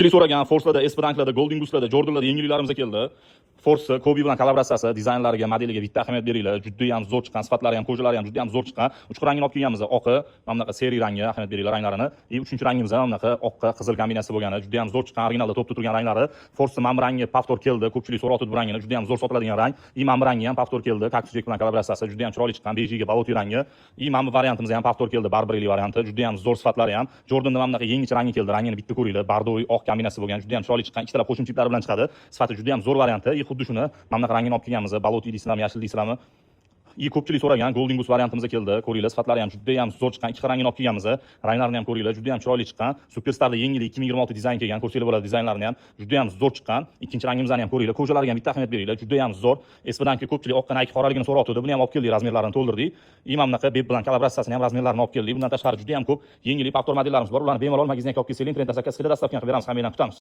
Ko'pchilik so'ragan Force'larda, SP Dunk'larda, Golden Goose'larda, Jordan'larda yangiliklarimiz keldi. Force Kobe bilan kollaboratsiyasi dizaynlariga, modeliga bitta ahamiyat beringlar. Juda ham zo'r chiqqan, sifatlari ham, кожа lari ham juda ham zo'r chiqqan. Uchta rangini olib kelganmiz. Oqi, mana bunaqa серый rangi, ahamiyat beringlar ranglarini. И uchinchi rangimiz ham bunaqa oqqa qizil kombinatsiya bo'lgani, juda ham zo'r chiqqan, originalda topda turgan ranglari. Force mana bu rangi повтор keldi. Ko'pchilik so'rayotdi bu rangini, juda ham zo'r sotiladigan rang. И mana bu rangi ham повтор keldi. Cactus Jack bilan kollaboratsiyasi juda ham chiroyli chiqqan, bejiga болотный rangi. И mana bu variantimiz ham повтор keldi, Burberry varianti, juda ham zo'r sifatlari ham. Jordan'da mana bunaqa yangicha rangi keldi. Rangini bitta ko'ringlar. Бордовый oq kombinatsiya bo'lgan, juda ham chiroyli chiqqan, ikkitalab qo'shimcha iplari bilan chiqadi. Sifati juda ham zo'r varianti. И xuddi shuni mana bunaqa rangini olib kelganmiz. Болотный deysizlarmi, yashil deysizlarmi? И ko'pchilik so'ragan Golden Goose variantimiz keldi. Ko'ringlar, sifatlari ham juda ham zo'r chiqqan. Ikki xil rangini olib kelganmiz. Ranglarini ham ko'ringlar, juda ham chiroyli chiqqan. Superstarda yangilik 2026 dizayn kelgan. Ko'rsanglar bo'ladi dizaynlarini ham. Juda ham zo'r chiqqan. Ikkinchi rangimizni ham ko'ringlar. Кожа lariga ham bitta ahamiyat beringlar. Juda ham zo'r. SP Dunk'i ko'pchilik oqqa Nike qoraligini so'rayotdi. Buni ham olib keldik, размер larini to'ldirdik. И mana bunaqa Beb bilan kollaboratsiyasini ham размер larini olib keldik. Bundan tashqari juda ham ko'p yangilik повтор modellarimiz bor. Ularni bemalol magazinga olib kelsanglar, internet заказ qilib, доставка qilib beramiz. Hammanglarni kutamiz.